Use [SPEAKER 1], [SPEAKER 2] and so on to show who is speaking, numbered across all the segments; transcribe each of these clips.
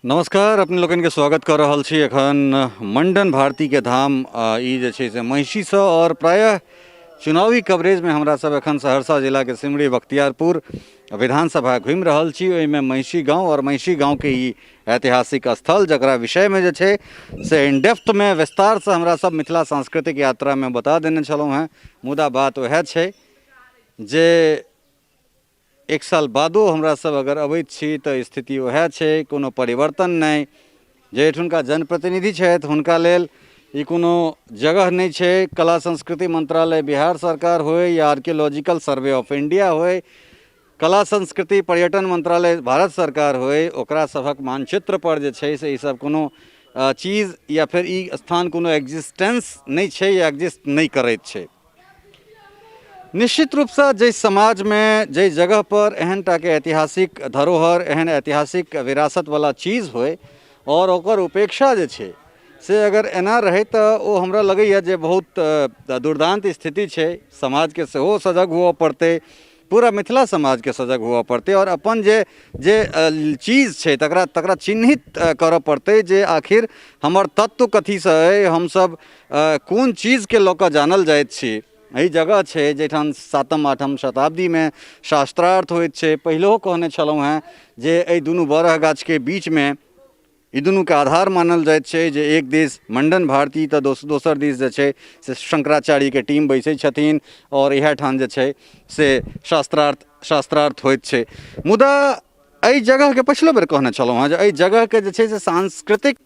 [SPEAKER 1] नमस्कार, अपने लोकनिके स्वागत कऽ रहल छी एखन मंडन भारतीके धाम। ई जे छै से महिषीसँ आओर प्रायः चुनावी कवरेजमे हमरा सब एखन सहरसा जिलाके सिमरी बख्तियारपुर विधानसभा घुमि रहल छी। ओहिमे महिषी गाँव आओर महिषी गाँवके ई ऐतिहासिक स्थल, जकरा विषयमे जे छै से इनडेप्थमे विस्तारसँ हमरा सब मिथिला सांस्कृतिक यात्रामे बता देने छलहुँ हेँ। मुदा बात वएह छै जे एक साल बादो हमरा सब अगर अबैत छी तऽ स्थिति वएह छै, कोनो परिवर्तन नहि। जे एहिठुनका जनप्रतिनिधि छथि हुनका लेल ई कोनो जगह नहि छै। कला संस्कृति मंत्रालय बिहार सरकार होइ या आर्कियोलॉजिकल सर्वे ऑफ इंडिया होइ, कला संस्कृति पर्यटन मंत्रालय भारत सरकार होइ, ओकरा सभक मानचित्र पर जे छै से ई सब कोनो चीज या फेर ई स्थान कोनो एग्जिस्टेंस नहि छै या एग्जिस्ट नहि करैत छै। निश्चित रूपसँ जाहि समाजमे जाहि जगहपर एहन टाके ऐतिहासिक धरोहर, एहन ऐतिहासिक विरासतवला चीज होइ आओर ओकर उपेक्षा जे छै से अगर एना रहै तऽ ओ हमरा लगैए जे बहुत दुर्दान्त स्थिति छै। समाजके सेहो सजग हुअ पड़तै, पूरा मिथिला समाजके सजग हुअ पड़तै आओर अपन जे जे चीज छै तकरा तकरा चिन्हित करऽ पड़तै जे आखिर हमर तत्व कथीसँ अइ, हमसभ कोन चीजके लऽ कऽ जानल जाइत छी। एहि जगह छै जाहिठाम 7म 8म शताब्दीमे शास्त्रार्थ होइत छै। पहिलहो कहने छलहुँ हेँ जे एहि दुनू बरह गाछके बीचमे ई दुनूके आधार मानल जाइत छै जे एक दिस मण्डन भारती तऽ दोसर दिस जे छै से शङ्कराचार्यके टीम बैसै छथिन आओर इएह ठाम जे छै से शास्त्रार्थ शास्त्रार्थ होइत छै। मुदा एहि जगहके पछिलो बेर कहने छलहुँ हेँ जे एहि जगहके जे छै से सांस्कृतिक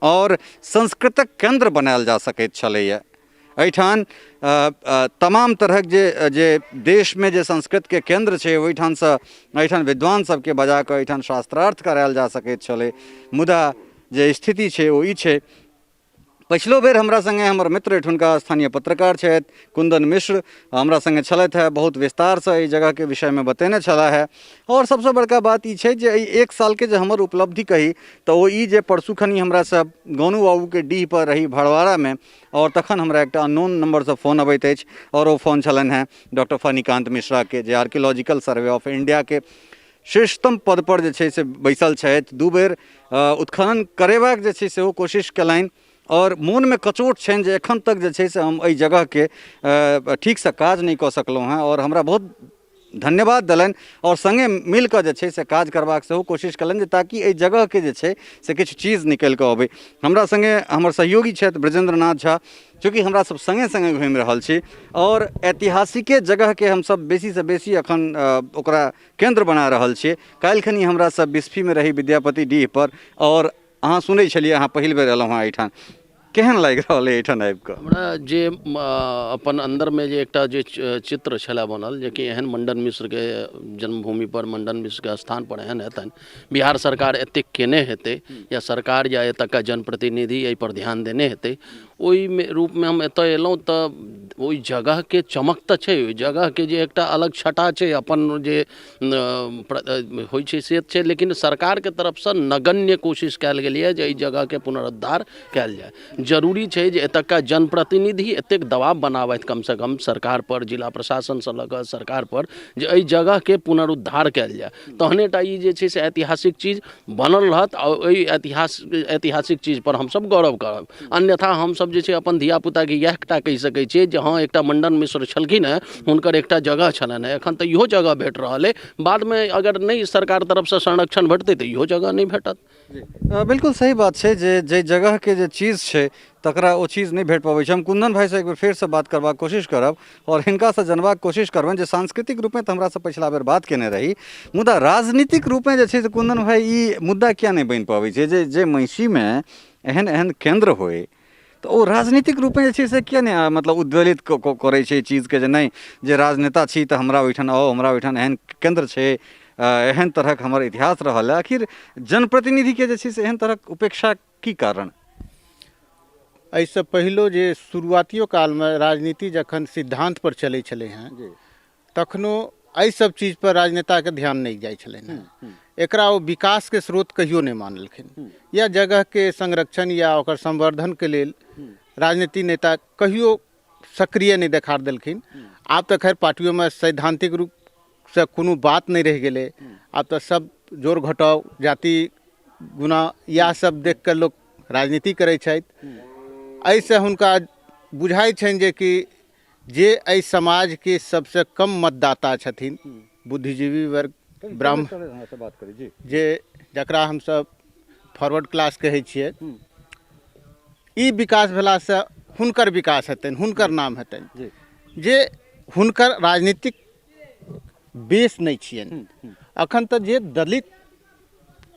[SPEAKER 1] आओर संस्कृतक केन्द्र बनायल जा सकैत छलैए। एहिठाम तमाम तरहक जे जे देशमे जे संस्कृतके केन्द्र छै ओहिठामसँ एहिठाम विद्वान सबके बजा कऽ एहिठाम शास्त्रार्थ करायल जा सकैत छलै। मुदा जे स्थिति छै ओ ई छै। पछिलो बेर हमरा सङ्गे हमर मित्र एहिठुनका स्थानीय पत्रकार छथि कुन्दन मिश्र हमरा सङ्गे छलथि हेँ, बहुत विस्तारसँ एहि जगहके विषयमे बतेने छलाह हेँ। आओर सबसँ बड़का बात ई छै जे एहि एक सालके जे हमर उपलब्धि कही तऽ ओ ई जे परसू खनी हमरा सब गोनू बाबूके डीहपर रही भड़वारामे आओर तखन हमरा एकटा अननोन नम्बरसँ फोन अबैत अछि आओर ओ फोन छलनि हेँ डॉक्टर फणिकान्त मिश्राके, जे आर्कियोलॉजिकल सर्वे ऑफ इंडियाके शीर्षतम पदपर जे छै से बैसल छथि। 2 बेर उत्खनन करेबाक जे छै सेहो कोशिश कयलनि आओर मोनमे कचोट छनि जे एखन तक जे छै से हम एहि जगहके ठीकसँ काज नहि कऽ सकलहुँ हेँ आओर हमरा बहुत धन्यवाद देलनि आओर सङ्गे मिलकऽ जे छै से काज करबाक सेहो कोशिश कयलनि जे ताकि एहि जगहके जे छै से किछु चीज निकलि कऽ अबै। हमरा सङ्गे हमर सहयोगी छथि ब्रजेन्द्र नाथ झा, चूँकि हमरा सब सङ्गे सङ्गे घुमि रहल छी आओर ऐतिहासिके जगहके हमसब बेसीसँ बेसी एखन ओकरा केन्द्र बना रहल छियै। काल्हिखनी हमरा सब बिस्फीमे रही विद्यापति डीह पर आओर अहाँ सुनै छलियै, अहाँ पहिल बेर एलहुँ हेँ एहिठाम, केहन लागि रहल अइ एहिठाम आबि कऽ?
[SPEAKER 2] हमरा जे अपन अन्दरमे जे एकटा जे चित्र छलए बनल जेकि एहन मण्डन मिश्रके जन्मभूमिपर मण्डन मिश्रके स्थानपर एहन हेतनि, बिहार सरकार एतेक केने हेतै या सरकार या एतुका जनप्रतिनिधि एहिपर ध्यान देने हेतै, ओहिमे रूपमे हम एतऽ एलहुँ तऽ ओहि जगहके चमक तऽ छै, ओहि जगहके जे एकटा अलग छटा छै, अपन जे होइ छै से छै, लेकिन सरकारके तरफसँ नगण्य कोशिश कयल गेलैए जे एहि जगहके पुनरुद्धार कयल जाय। जरूरी छै जे एतुका जनप्रतिनिधि एतेक दबाव बनाबथि कमसँ कम सरकारपर, जिला प्रशासनसँ लऽ कऽ सरकारपर, जे एहि जगहके पुनरुद्धार कयल जाय, तहने टा ई जे छै से ऐतिहासिक चीज बनल रहत आ ओहि ऐतिहासिक चीजपर हमसभ गौरव करब। अन्यथा हमसभ जे छै अपन धियापुताके इएह टा कहि सकै छियै जे हँ एकटा मण्डन मिश्र छलखिन हेँ, हुनकर एकटा जगह छलनि हेँ, एखन तऽ इहो जगह भेट रहल अइ, बादमे अगर नहि सरकार तरफसँ संरक्षण भेटतै तऽ इहो जगह नहि भेटत।
[SPEAKER 1] बिल्कुल सही बात छै जे जाहि जगहके जे चीज छै तकरा ओ चीज नहि भेट पबै छै। हम कुन्दन भाइसँ एक बेर फेरसँ बात करबाक कोशिश करब आओर हिनकासँ जनबाक कोशिश करबनि जे सांस्कृतिक रूपमे तऽ हमरासँ पछिला बेर बात केने रही, मुदा राजनीतिक रूपमे जे छै से कुन्दन भाइ ई मुद्दा किया नहि बनि पबै छै जे जे महिषीमे एहन एहन केन्द्र होइ तऽ ओ राजनीतिक रूपमे जे छै से किया नहि मतलब उद्वेलित करै छै चीजके जे नहि जे राजनेता छी तऽ हमरा ओहिठाम आउ, हमरा ओहिठाम एहन केन्द्र छै, एहन तरहक हमर इतिहास रहल है। आखिर जनप्रतिनिधिके जे छै से एहन तरहक उपेक्षा की कारण?
[SPEAKER 3] एहिसँ पहिलो जे शुरुआतियो कालमे राजनीति जखन सिद्धांत पर चलै छलै हेँ तखनो एहि सब चीज पर राजनेताके ध्यान नहि जाइ छलनि हेँ। एकरा ओ विकासके स्रोत कहियो नहि मानलखिन या जगहके संरक्षण या ओकर संवर्धनके लेल राजनीति नेता कहियो सक्रिय नहि देखार देलखिन। आब तऽ खैर पार्टियोमे सैद्धांतिक रूपसँ कोनो बात नहि रहि गेलै, आब तऽ सब जोड़ घटाव जाति गुना इएह सब देख कऽ लोक राजनीति करै छथि। एहिसँ हुनका बुझाइ छनि जेकि जे एहि समाजके सबसँ कम मतदाता छथिन, बुद्धिजीवी वर्ग, ब्राह्मण, जे जकरा हमसब फॉरवर्ड क्लास कहै छियै, ई विकास भेलासँ हुनकर विकास हेतनि, हुनकर नाम हेतनि, जे हुनकर राजनीतिक बेस नहि छियनि। अखन तऽ जे दलित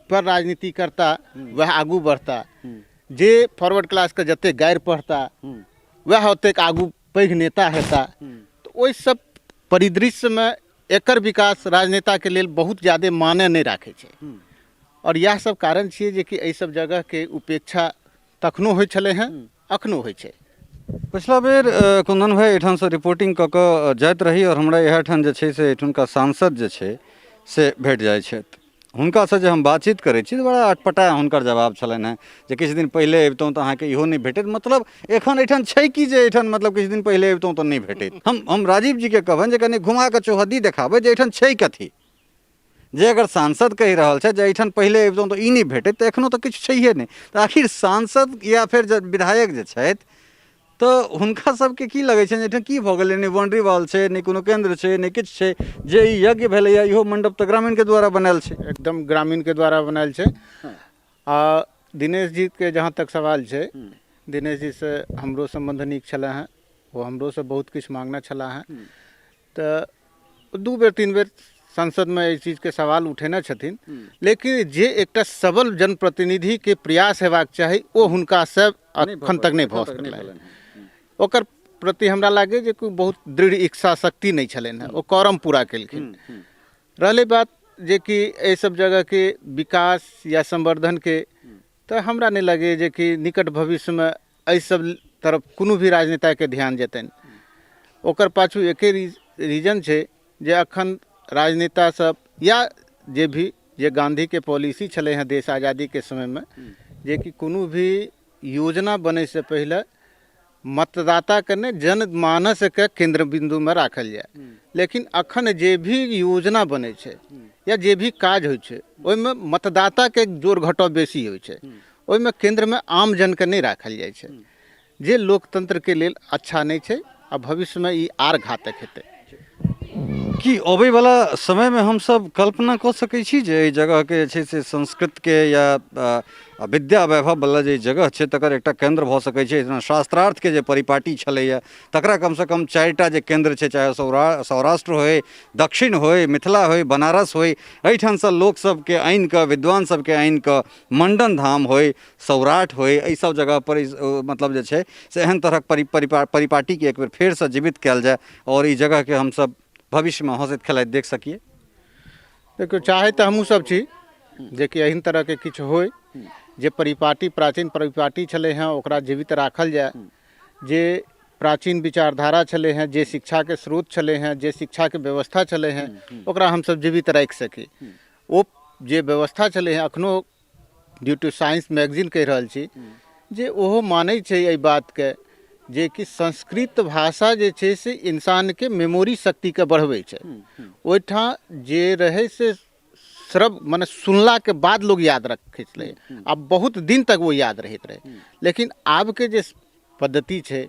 [SPEAKER 3] पर राजनीति करता वएह आगू बढ़ता, जे फॉरवर्ड क्लासके जतेक गारि पढ़ता वएह ओतेक आगू पैघ नेता हेता। तऽ ओहि सब परिदृश्यमे एकर विकास राजनेताके लेल बहुत ज्यादे माने नहि राखै छै। आओर इएह सब कारण छियै जेकि एहि सब जगहके उपेक्षा तखनो होइ छलै हेँ, अखनो होइ छै।
[SPEAKER 1] पछिला बेर कुन्दन भाइ एहिठामसँ रिपोर्टिंग कऽ कऽ जाइत रही आओर हमरा इएह ठाम जे छै से एहिठुनका सांसद जे छै से भेट जाइ छथि। हुनकासँ जे हम बातचीत करै छी तऽ बड़ा अटपटा हुनकर जवाब छलनि हेँ जे किछु दिन पहिले अबितहुँ तऽ अहाँके इहो नहि भेटैत। मतलब एखन एहिठाम छै कि जे एहिठाम मतलब किछु दिन पहिले अबितहुँ तऽ नहि भेटैत। हम राजीव जीके कहबनि जे कनि घुमा कऽ चौहद्दी देखाबै जे एहिठाम छै कथी। जे अगर सांसद कहि रहल छथि जे एहिठाम पहिले अबितहुँ तऽ ई नहि भेटैत, तऽ एखनो तऽ किछु छैहे नहि। तऽ आखिर सांसद या फेर जे विधायक जे छथि तऽ हुनका सबके की लगै छनि एहिठाम की भऽ गेलै? नहि बाउंड्री वॉल छै, नहि कोनो केन्द्र छै, नहि किछु छै। जे ई यज्ञ भेलैए इहो मण्डप तऽ ग्रामीणके द्वारा बनायल छै।
[SPEAKER 3] एकदम ग्रामीणके द्वारा बनायल छै। आ दिनेश जीके जहाँ तक सवाल छै, दिनेश जीसँ हमरो सम्बन्ध नीक छलै हेँ, ओ हमरोसँ बहुत किछु माँगने छलाह हेँ। तऽ 2 बेर 3 बेर संसदमे एहि चीजके सवाल उठेने छथिन, लेकिन जे एकटा सबल जनप्रतिनिधिके प्रयास हेबाक चाही ओ हुनकासँ अखन तक नहि भऽ सकलै। ओकर प्रति हमरा लागै जे कोइ बहुत दृढ़ इच्छा शक्ति नहि छलनि हेँ, ओ करम पूरा केलखिन। रहलै बात जेकि एहि सब जगहके विकास या संवर्धनके, तऽ हमरा नहि लगैए जेकि निकट भविष्यमे एहि सब तरफ कोनो भी राजनेताके ध्यान जेतनि। ओकर पाछू एके रीजन छै जे अखन राजनेता सब या जे भी जे गांधीके पॉलिसी छलै हँ देश आजादीके समयमे, जेकि कोनो भी योजना बनैसँ पहिले मतदाताके नहि जनमानसके केन्द्र बिन्दुमे राखल जाय। लेकिन अखन जे भी योजना बनै छै या जे भी काज होइ छै ओहिमे मतदाताके जोड़ घटाव बेसी होइ छै, ओहिमे केन्द्रमे आम जनके नहि राखल जाइ छै, जे लोकतंत्रके लेल अच्छा नहि छै आ भविष्यमे ई आर घातक हेतै।
[SPEAKER 1] की अबैवला समयमे हमसभ कल्पना कऽ सकै छी जे एहि जगहके जे छै से संस्कृतके या विद्या वैभववला जे जगह छै तकर एकटा केन्द्र भऽ सकै छै? जेना शास्त्रार्थके जे परिपाटी छलैए तकरा कमसँ कम 4टा जे केन्द्र छै, चाहे सौराष्ट्र होइ, दक्षिण होइ, मिथिला होइ, बनारस होइ, एहिठामसँ लोकसभके आनिकऽ, विद्वान सभके आनिकऽ मण्डन धाम होइ, सौराठ होइ, एहि सब जगहपर मतलब जे छै से एहन तरहक परिपाटीके एक बेर फेरसँ जीवित कयल जाय आओर ई जगहके हमसब भविष्यमे हँसैत खेलाइत देख सकियै।
[SPEAKER 3] देखियौ, चाहै तऽ हमहूँ सब छी जेकि एहन तरहके किछु होइ, जे परिपाटी प्राचीन परिपाटी छलै हँ ओकरा जीवित राखल जाय, जे प्राचीन विचारधारा छलै हँ, जे शिक्षाके स्रोत छलै हँ, जे शिक्षाके व्यवस्था छलै हँ, ओकरा हमसब जीवित राखि सकी। ओ जे व्यवस्था छलै हँ अखनो ड्यू टू साइंस मैगजीन कहि रहल छी जे ओहो मानै छै एहि बातके जेकि संस्कृत भाषा जे छै से इंसानके मेमोरी शक्तिके बढ़बै छै। ओहिठाम जे रहै से श्रव मने सुनलाके बाद लोग याद रखै छलै आ बहुत दिन तक ओ याद रहैत रहै। लेकिन आबके जे पद्धति छै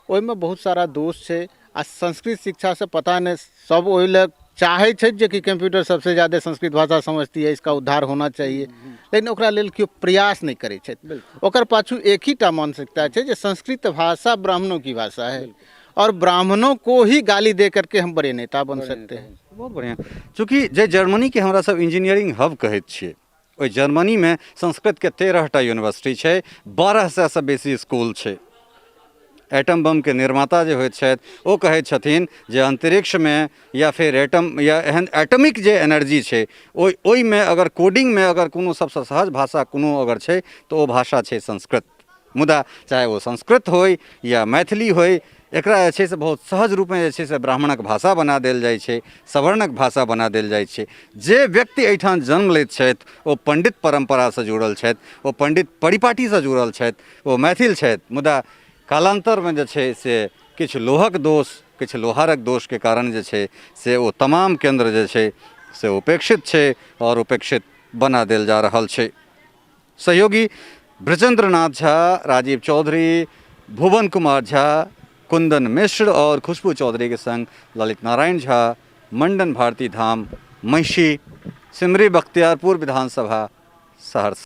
[SPEAKER 3] ओहिमे बहुत सारा दोष छै आ संस्कृत शिक्षासँ पता नहि सब ओहि लए चाहै छै जेकि कम्प्यूटर सबसे ज्यादा संस्कृत भाषा समझती है, इसका उद्धार होना चाहिए, लेकिन ओकरा लेल केओ प्रयास नहि करै छथि। ओकर पाछू एक ही टा मानसिकता छै जे संस्कृत भाषा ब्राह्मणों की भाषा है और ब्राह्मणों को ही गाली दे करके हम बड़े नेता बन सकते हैं।
[SPEAKER 1] बहुत बढ़िआँ। चूँकि जे जर्मनीके हमरा सब इंजीनियरिंग हब कहैत छियै, ओहि जर्मनीमे संस्कृतके 13टा यूनिवर्सिटी छै, 1200सँ बेसी स्कूल छै। एटम बमके निर्माता जे होइत छथि ओ कहैत छथिन जे अन्तरिक्षमे या फेर एटम या एहन एटमिक जे एनर्जी छै ओहिमे अगर कोडिंगमे अगर कोनो सबसँ सहज भाषा कोनो अगर छै तऽ ओ भाषा छै संस्कृत। मुदा चाहे ओ संस्कृत होइ या मैथिली होइ, एकरा जे छै से बहुत सहज रूपमे जे छै से ब्राह्मणक भाषा बना देल जाइ छै, सवर्णक भाषा बना देल जाइ छै। जे व्यक्ति एहिठाम जन्म लैत छथि ओ पण्डित परम्परासँ जुड़ल छथि, ओ पण्डित परिपाटीसँ जुड़ल छथि, ओ मैथिल छथि। मुदा कालान्तरमे जे छै से किछु लोहक दोष, किछु लोहारक दोषके कारण जे छै से ओ तमाम केन्द्र जे छै से उपेक्षित छै आओर उपेक्षित बना देल जा रहल छै। सहयोगी ब्रजेंद्र नाथ झा, राजीव चौधरी, भुवन कुमार झा, कुंदन मिश्र और खुशबू चौधरी के संग ललित नारायण झा, मंडन भारती धाम, महिषी, सिमरी बख्तियारपुर विधानसभा, सहरसा।